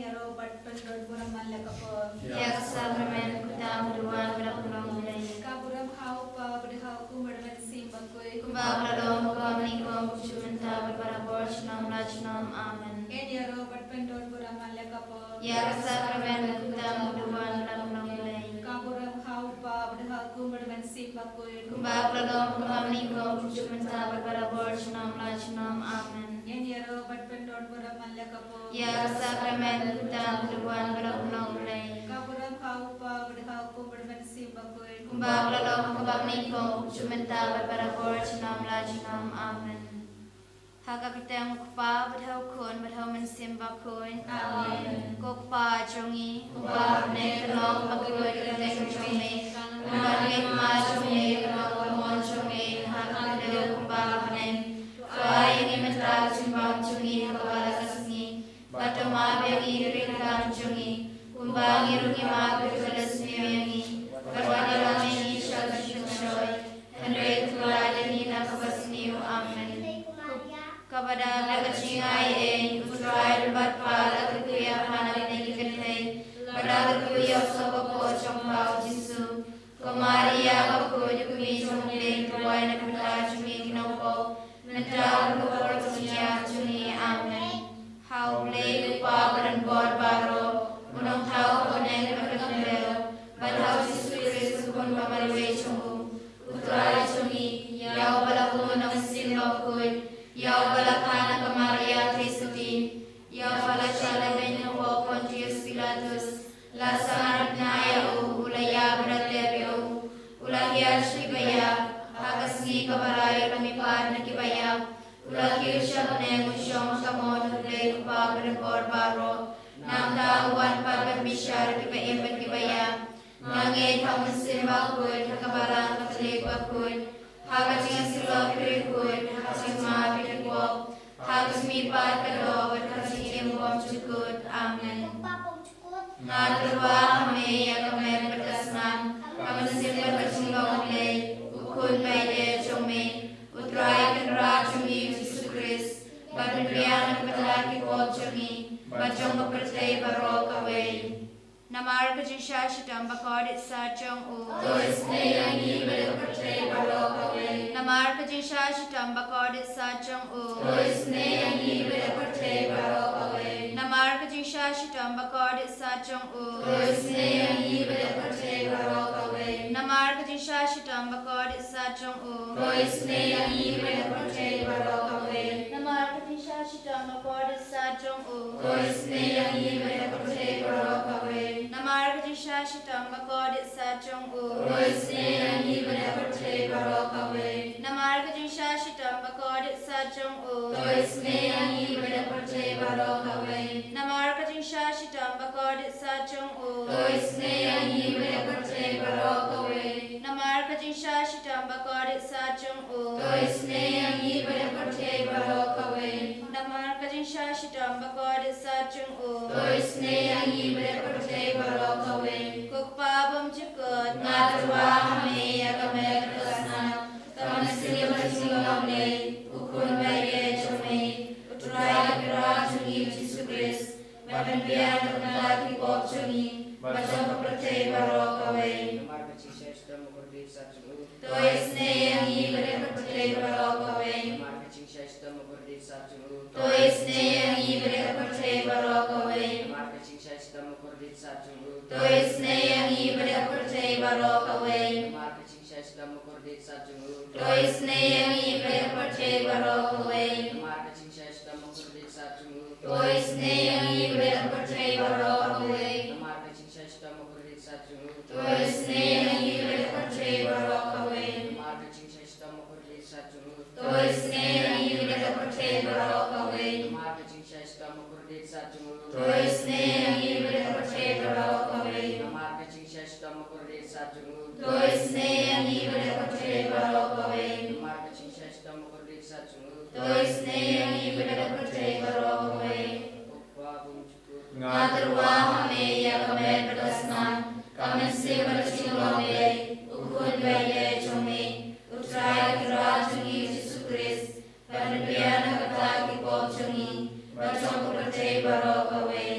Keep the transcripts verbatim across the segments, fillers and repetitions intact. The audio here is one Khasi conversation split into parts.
Ïaroh bad pyndon burom man la ka por. Ïa ka sakramen kata ka duwan ba la pynlong U Blei. Ka burom ha u Kpa bad ha u Khun bad ha u Mynsiem Bakhuid. Kumba ka la long, kumba mynta, kumjuh mynta bad barabor, junom la junom. Amen. Ngin ïaroh bad pyndon burom man la ka por. Ïa ka sakramen kata ka duwan ba la pynlong U Blei. Ka burom ha u Kpa bad ha u Khun bad ha u Mynsiem Bakhuid. Kumba ka la long, kumba mynta, kumjuh mynta bad barabor, junom la junom. Amen. Ngin ïaroh bad pyndon burom man la ka por. Ïa ka sakramen kata ka duwan ba la pynlong U Blei. Ka burom ha u Kpa bad ha u Khun bad ha u Mynsiem Bakhuid. Kumba ka la long, kumba mynta, kumjuh mynta bad barabor, junom la junom. Amen. Ha ka kyrteng u Kpa bad ha u Khun bad ha u Mynsiem Bakhuid. Amen. Ko Kpa jong ngi, uba ha bneng, ka long ba kyrteng jong me, un wan ka hima jong me, ka long ka mon jong me ha ka khyndew kumba ha bneng. To ai ïa ngi mynta ka jingbam jong ngi ha kaba la ka sngi. Bad to map ïa ngi ki riewkam jong ngi, kumba ngi ruh ngi map ïa kiba leh sniew ïa ngi. Bad wat ïalam ïa ngi sha ka jingpynshoi, hynrei to pynlait ïa ngi na kaba sniew. Amen. Kaba dap da ka jingai ei, U Trai u don bad pha, la kyrkhu ïa pha na bynta ki kynthei, bad la kyrkhu ïa u soh kpoh jong pha U Jisu. Ko Maria bakhuid, ko kmie jong U Blei, duwai na ka bynta jong ngi ki nongpop, mynta bad ha ka por jong ka jingïap jong ngi. Amen. Ha U Blei U Kpa uba don bor baroh, U Nongthaw ha bneng bad ha ka khyndew, bad ha U Jisu Khrist U Khun ba marwei jong U, U Trai jong ngi, ïa uba la bun na U Mynsiem Bakhuid, ïa uba la kha na ka Maria Theisotti, ïa uba la shah lehbeiñ ha u Pontius Pilatus, la sahnarphna ïa u, u la ïap bad la tep ïa u, u la hiar sha kiba ïap, ha ka sngi kaba lai u la mihpat na kiba ïap, u la kiew sha bneng, u shong sha kamot U Blei U Kpa uba don bor baroh. Nangta un wan pat ban bishar ïa kiba im bad kiba ïap. Nga ngeit ha U Mynsiem Bakhuid, ha ka Balang Katholik bakhuid, ha ka jingïasyllok ki riewkhuid, ha ka jingmap ïa ki pop, ha ka jingmihpat ka doh bad ha ka jingim bymjukut. Amen. Nga tyrwa ha me ïa ka met bad ka snam, ka mynsiem bad ka jinglong U Blei, U Khun baïaid jong me, U Trai Kynrad jong ngi U Jisu Khrist, ba pynbiang na ka bynta ki pop jong ngi bad jong ka pyrthei baroh kawei. Namar ka jingshah shitom ba kordit sat jong u. To isynei ïa ngi bad ïa ka pyrthei baroh kawei. Namar ka jingshah shitom ba kordit sat jong u. To isynei ïa ngi bad ïa ka pyrthei baroh kawei. Namar ka jingshah shitom ba kordit sat jong u. To isynei ïa ngi bad ïa ka pyrthei baroh kawei. Namar ka jingshah shitom ba kordit sat jong u. To isynei ïa ngi bad ïa ka pyrthei baroh kawei. Namar ka jingshah shitom ba kordit sat jong u. To isynei ïa ngi bad ïa ka pyrthei baroh kawei. Namar ka jingshah shitom ba kordit sat jong u. To isynei ïa ngi bad ïa ka pyrthei baroh kawei. Namar ka jingshah shitom ba kordit sat jong u. To isynei ïa ngi bad ïa ka pyrthei baroh kawei. Namar ka jingshah shitom ba kordit sat jong u. To isynei ïa ngi bad ïa ka pyrthei baroh kawei. Namar ka jingshah shitom ba kordit sat jong u. To isynei ïa ngi bad ïa ka pyrthei baroh kawei. Namar ka jingshah shitom ba kordit sat jong u. To isynei ïa ngi bad ïa ka pyrthei baroh kawei. Ko Kpa bymjukut, nga tyrwa ha me ïa ka met bad ka snam, ka mynsiem bad ka jinglong U Blei, U Khun baïaid jong me, U Trai Kynrad jong ngi U Jisu Khrist, ba pynbiang na ka bynta ki pop jong ngi bad jong ka pyrthei baroh kawei. Namar ka jingshah shitom ba kordit sat jong u. To isynei ïa ngi bad ïa ka pyrthei baroh kawei. Namar ka jingshah shitom ba kordit sat jong u. To isynei ïa ngi bad ïa ka pyrthei baroh kawei. Namar ka jingshah shitom ba kordit sat jong u. To isynei ïa ngi bad ïa ka pyrthei baroh kawei. Namar ka jingshah shitom ba kordit sat jong u. To isynei ïa ngi bad ïa ka pyrthei baroh kawei. Namar ka jingshah shitom ba kordit sat jong u. To isynei ïa ngi bad ïa ka pyrthei baroh kawei. Namar ka jingshah shitom ba kordit sat jong u. To isynei ïa ngi bad ïa ka pyrthei baroh kawei. Namar ka jingshah shitom ba kordit sat jong u. To isynei ïa ngi bad ïa ka pyrthei baroh kawei. Namar ka jingshah shitom ba kordit sat jong u. To isynei ïa ngi bad ïa ka pyrthei baroh kawei. Namar ka jingshah shitom ba kordit sat jong u. To isynei ïa ngi bad ïa ka pyrthei baroh kawei. Namar ka jingshah shitom ba kordit sat jong u. To isynei ïa ngi bad ïa ka pyrthei baroh kawei. Ko Kpa bymjukut, nga tyrwa ha me ïa ka met bad ka snam, ka mynsiem bad ka jinglong U Blei, U Khun baïaid jong me, U Trai Kynrad jong ngi U Jisu Khrist, ba pynbiang na ka bynta ki pop jong ngi bad jong ka pyrthei baroh kawei.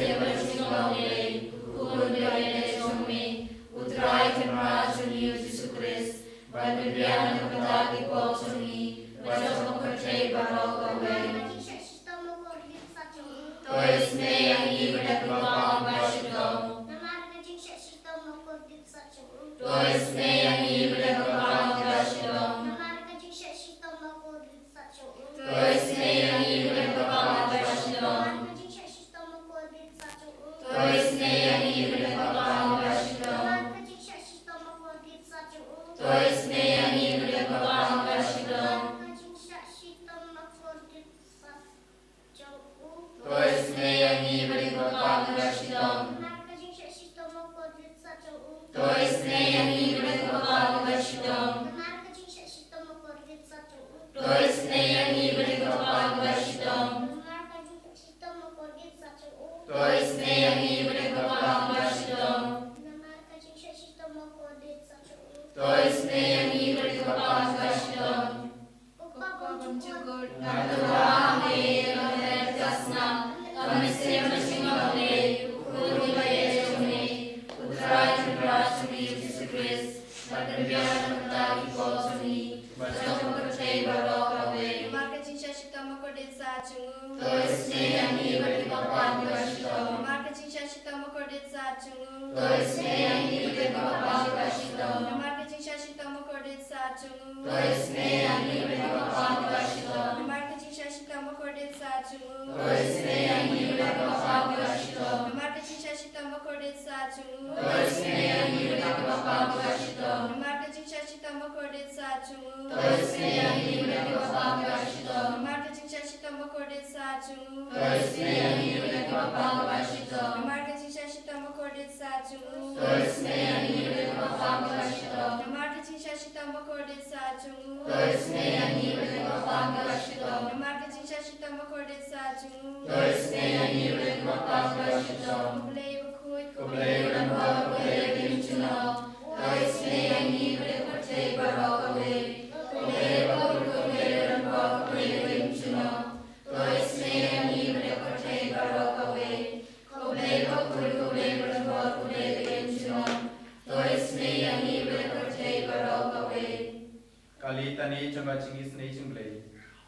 Ïa ka jingïaid lei, u Khun ba ïeit jong me, U Trai Tynrah jong ngi U Jisu Khrist, ba pynbiang na ka bynta ki pop jong ngi, ba jong ka pyrthei baroh kawei. To isynei ïa ngi bad ïa ka bynta kaba shitom. To isynei ïa ngi bad ïa ka bynta kaba shitom. To isynei ïa ngi bad ïa ka bynta kaba shitom. To isynei ïa ngi bad ïa ka bynta kaba shitom. To isynei ïa ngi bad ïa ka bynta kaba shitom. To isynei ïa ngi bad ïa ka bynta kaba shitom. To isynei ïa ngi bad ïa ka bynta kaba shitom. To isynei ïa ngi bad ïa ka bynta kaba shitom. To isynei ïa ngi bad ïa ka bynta kaba shitom. To isynei ïa ngi bad ïa ka bynta kaba shitom. Ko Kpa bymjukut, nga tyrwa ha me ïa ka met ka snam, ka mynsiem bajinglong lei, u Khun ba ïeit jong me, U Trai Tynrah jong ngi U Jisu Khrist, ba pynbiang na ka bynta ki pop jong ngi, ba jong ka pyrthei baroh kawei. Namar ka jingshah shitom bakordit sah jong u. To isynei ïa ngi bad ïa ka bynta kaba shitom. Namar ka jingshah shitom bakordit sah jong u. To isynei ïa ngi bad ïa ka bynta kaba shitom. Namar ka jingshah shitom bakordit sah jong u. To isynei ïa ngi bad ïa ka bynta kaba shitom. Namar ka jingshah shitom bakordit sah jong u. To isynei ïa ngi bad ïa ka bynta kaba shitom. Namar ka jingshah shitom bakordit sah jong u. To isynei ïa ngi bad ïa ka bynta kaba shitom. Namar ka jingshah shitom bakordit sah jong u. To isynei ïa ngi bad ïa ka bynta kaba shitom. Namar ka jingshah shitom bakordit sah jong u. To isynei ïa ngi bad ïa ka bynta kaba shitom. Namar ka jingshah shitom bakordit sah jong u. To isynei ïa ngi bad ïa ka bynta kaba shitom. Namar ka jingshah shitom bakordit sah jong u. To isynei ïa ngi bad ïa ka bynta kaba shitom. Namar ka jingshah shitom bakordit sah jong u. To isynei ïa ngi bad ïa ka bynta kaba shitom. Ko Blei bakhuid, ko Blei u rangbah, ko Blei u im junom. To isynei ïa ngi bad ïa ka pyrthei baroh kawei. Ko Blei bakhuid, ko Blei u rangbah, ko Blei u im junom. To isynei ïa ngi bad ïa ka pyrthei baroh kawei. Ko Blei bakhuid, ko Blei u rangbah, ko Blei u im junom. To isynei ïa ngi bad ïa ka pyrthei baroh kawei. Ka litani jong ka jingisynei jong U Blei.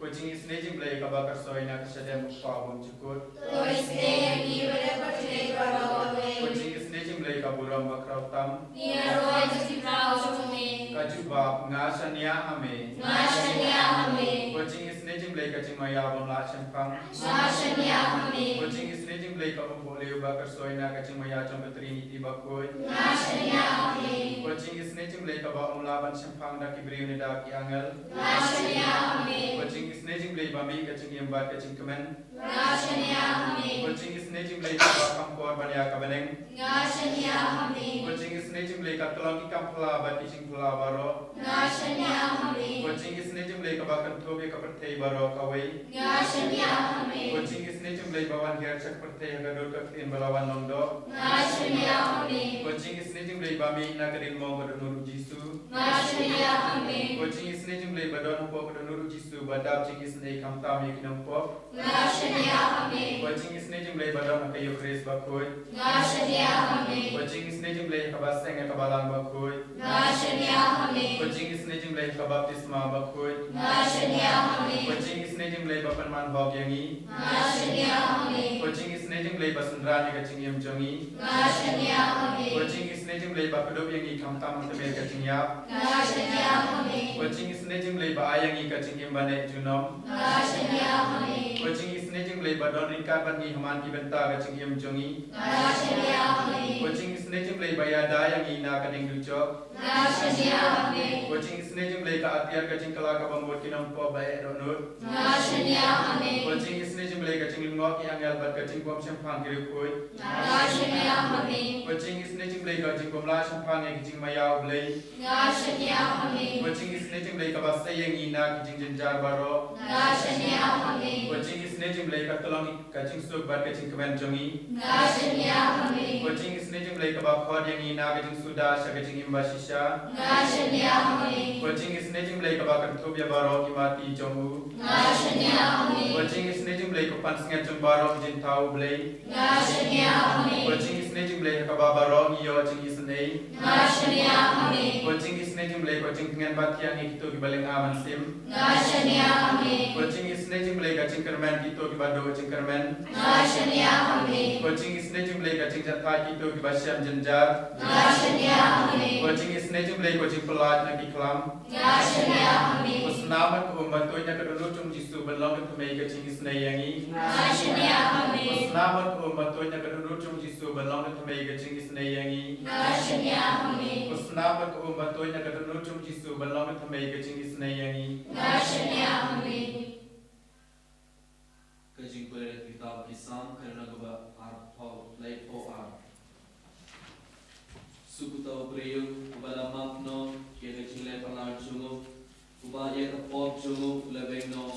Ko jingisynei jong U Blei kaba kyrshoi na ka shadem U Kpa bymjukut. To isynei ïa ngi bad ïa ka pyrthei baroh kawei. Ko jingisynei jong U Blei ka burom bakhraw tam. Ngi ïaroh ïa ka jingkhraw jong me. Ka jubab, nga shaniah ha me. Nga shaniah ha me. Ko jingisynei jong U Blei ka jingmaïa bym lah shemphang. Nga shaniah ha me. Ko jingisynei jong U Blei kaba bympuh lieh ba kyrshoi na ka jingmaïa jong ka Triniti bakhuid. Nga shaniah ha me. Ko jingisynei jong U Blei kaba ym lah ban shemphang da ki briew ne da ki angel. Nga shaniah ha me. Ko jingisynei jong U Blei ba mih ka jingim bad ka jingkmen. Nga shaniah ha me. Ko jingisynei jong U Blei kaba kham por ban ïa ka bneng. Nga shaniah ha me. Ko jingisynei jong U Blei ka tyllong ki kam phylla bad ki jingphylla baroh. Nga shaniah ha me. Ko jingisynei jong U Blei kaba kynthup ïa ka pyrthei baroh kawei. Nga shaniah ha me. Ko jingisynei jong U Blei ba wan hiar sha ka pyrthei ha ka dur ka ktien ba la wan long doh. Nga shaniah ha me. Ko jingisynei jong U Blei ba mih na ka diengmong ka dohnud U Jisu. Nga shaniah ha me. Ko jingisynei jong U Blei ba don hapoh ka dohnud U Jisu ba dap jingisynei khamtam ïa ki nongpop. Nga shaniah ha me. Ko jingisynei jong U Blei ba don ha ka Eukharist bakhuid. Nga shaniah ha me. Ko jingisynei jong U Blei ha kaba seng ïa ka balang bakhuid. Nga shaniah ha me. Ko jingisynei jong U Blei ha ka baptisma bakhuid. Nga shaniah ha me. Ko jingisynei jong U Blei ba pynman hok ïa ngi. Nga shaniah ha me. Ko jingisynei jong U Blei ba synran ïa ka jingim jong ngi. Nga shaniah ha me. Ko jingisynei jong U Blei ba kdup ïa ngi khamtam ha ka miet ka jingïap. Nga shaniah ha me. Ko jingisynei jong U Blei ba ai ïa ngi ka jingim ba neh junom. Nga shaniah ha me. Ko jingisynei jong U Blei ba don ryngkat bad ngi ha man ki bynta ka jingim jong ngi. Nga shaniah ha me. Ko jingisynei jong U Blei ba ïada ïa ngi na ka ding dujok. Nga shaniah ha me. Ko jingisynei jong U Blei ka atiar ka jingkylla kaba mut ki nongpop ba eh dohnud. Nga shaniah ha me. Ko jingisynei jong U Blei ka jinglyngngoh ki angel bad ka jingbymshemphang ki riewkhuid. Nga shaniah ha me. Ko jingisynei jong U Blei ka jingbymlah shemphang ïa ki jingmaïa U Blei. Nga shaniah ha me. Ko jingisynei jong U Blei kaba sei ïa ngi na ki jingjynjar baroh. Nga shaniah ha me. Ko jingisynei jong U Blei ka tyllong ka jingsuk bad ka jingkmen jong ngi. Nga shaniah ha me. Ko jingisynei jong U Blei kaba khot ïa ngi na ka jingsuda sha ka jingim bashisha. Nga shaniah ha me. Ko jingisynei jong U Blei kaba kynthup ïa baroh ki mati jong u. Nga shaniah ha me. Ko Jingisynei jong U Blei, ko pansngiat jong baroh ki jingthaw U Blei. Nga shaniah ha me. Ko jingisynei jong U Blei, ha kaba baroh ngi ïoh jingisynei. Nga shaniah ha me. Ko jingisynei jong U Blei, ko jingtngen bathiang ïa kito kiba lynga mynsiem. Nga shaniah ha me. Ko jingisynei jong U Blei, ka jingkyrmen kito kiba duh jingkyrmen. Nga shaniah ha me. Ko jingisynei jong U Blei, ka jingjahthait kito kiba shem jynjar. Nga shaniah ha me. Ko jingisynei jong U Blei, ko jingpyllait na ki khlam. Nga shaniah ha me. Ko snam bad ko um ba tuid na ka dohnud jong U Jisu ban long ka thymmei ka jingisynei ïa ngi. Nga shaniah ha me. Ko snam bad ko um ba tuid na ka dohnud jong U Jisu ban long ka thymmei ka jingisynei ïa ngi. Nga shaniah ha me. Ko snam bad ko um ba tuid na ka dohnud jong U Jisu ban long ka thymmei ka jingisynei ïa ngi. Nga shaniah ha me. Ka jingpule na ka kitab ki Salm, ka lynnong kaba arphew, laiphew ar. Suk uta u briew uba la map noh ïa ka jingleh palat jong u, uba ïa ka pop jong u u la weng noh.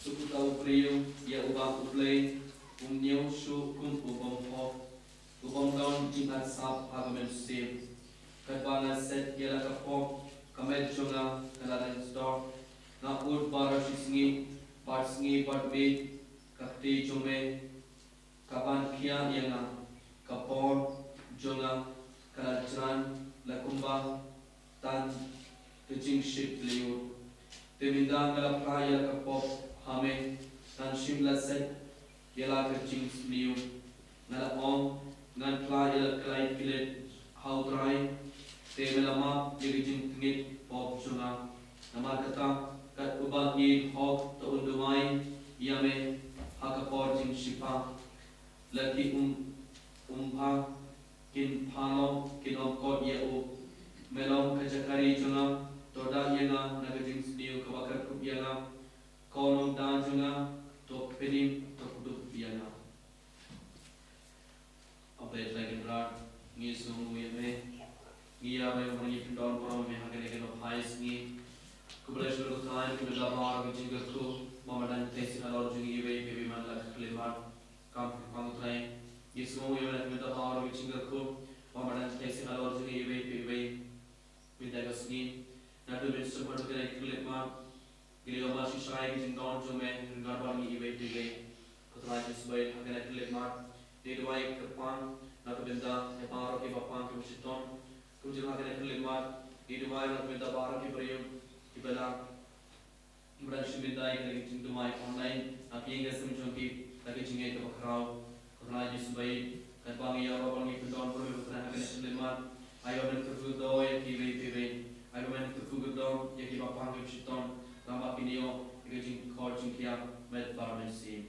Suk uta u briew ïa uba U Blei um ñiew shuh kum u bymhok, u bym don jingarsap ha ka mynsiem. Katba nga set ïa la ka pop, ka met jong nga ka la rynsiewdor. Nga ud baroh shi sngi, barsngi barmiet, ka kti jong me ka ban khia ïa nga. Ka por jong nga ka la jlan la kumba tan ka jingshit lyiur. Te mynta nga la phla ïa la ka pop ha me, ngan shim la set ïa la ka jingsniew. Nga la ong, ngan phla ïa la ka lait klet ha U Trai, te me la map ïa ka jingtngit pop jong nga. Namar kata, kat uba ngi hok, to un duwai ïa me ha ka por jingshipa. La ki um, umbha kin pynlong, kin ong kot ïa u, me long ka jaka ri jong nga, to da ïa nga na ka jingsniew kaba kyrkhu ïa nga. Ko nongda jong nga, to pynim, to kdup ïa nga. A Blei Trai Kynrad, ngi sngewnguh ïa me. Ngi ïa rai ba ngi pyndon burom ïa me ha kane ka nongphai sngi. Khublei shibun ko Trai, ka bynta baroh ka jingkyrkhu, ba madan tei sha halor jong ngi iwei pa iwei man la ka khyllipmat. Kam ki pang Trai, ngi sngewnguh ïa me na ka bynta baroh ka jingkyrkhu, ba madan tei sha halor jong ngi iwei pa iwei. Mynta ka sngi, naduh mynsiem haduh kane ka khyllipmat, ngi la ïoh ban shisha ïa ka jingdon jong me, ryngkat bad ngi iwei pa iwei. Ko Trai Jisu baieit, ha kane ka khyllipmat, ngi duwai kyrpang na ka bynta ïa baroh kiba pang kiba shitom. Kumjuh ha kane ka khyllipmat, ngi duwai na ka bynta baroh ki briew kiba la, kiba dang shu bynta ïa kane ka jingduwai online, na ka ïing ka sem jong ki, da ka jingngeit kaba khraw. Ko Trai Jisu baieit, katba ngi ïaroh bad ngi pyndon burom ïa me ko Trai ha kane ka khyllipmat, ai ba men kyrkhu kyrdoh ïa ki iwei pa iwei, ai ba men kyrkhu kyrdoh ïa kiba pang kiba shitom, tang ba kin ïoh ïa ka jingkhor jingkhiah met bad mynsiem.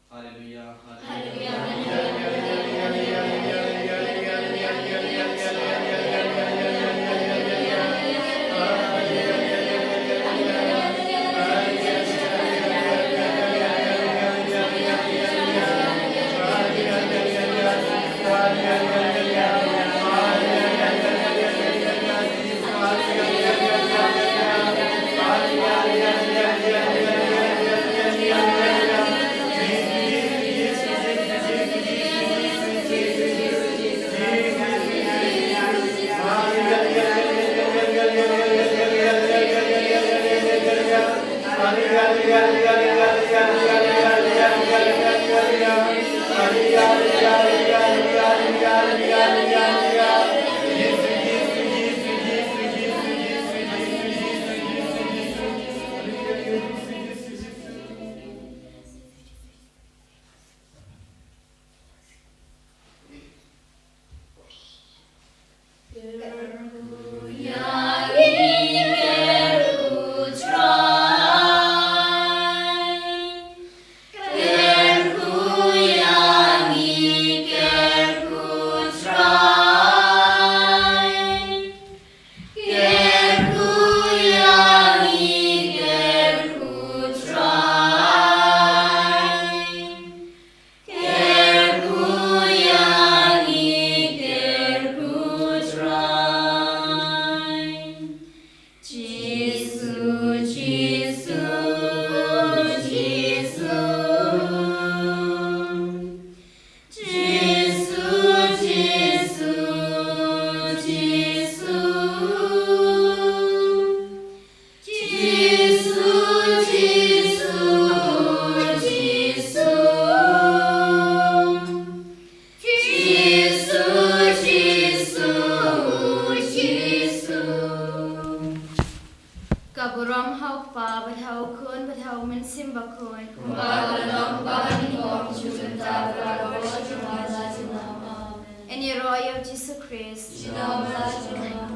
Haleluya, haleluya. Bad ha u Khun bad ha u Mynsiem Bakhuid. Kumba ka long, kumba ka nyngkong, sha u mynta bad baroh shi kyntien. Amen. Ngi ïaroh ïa u Jisu Khrist. Junom la junom.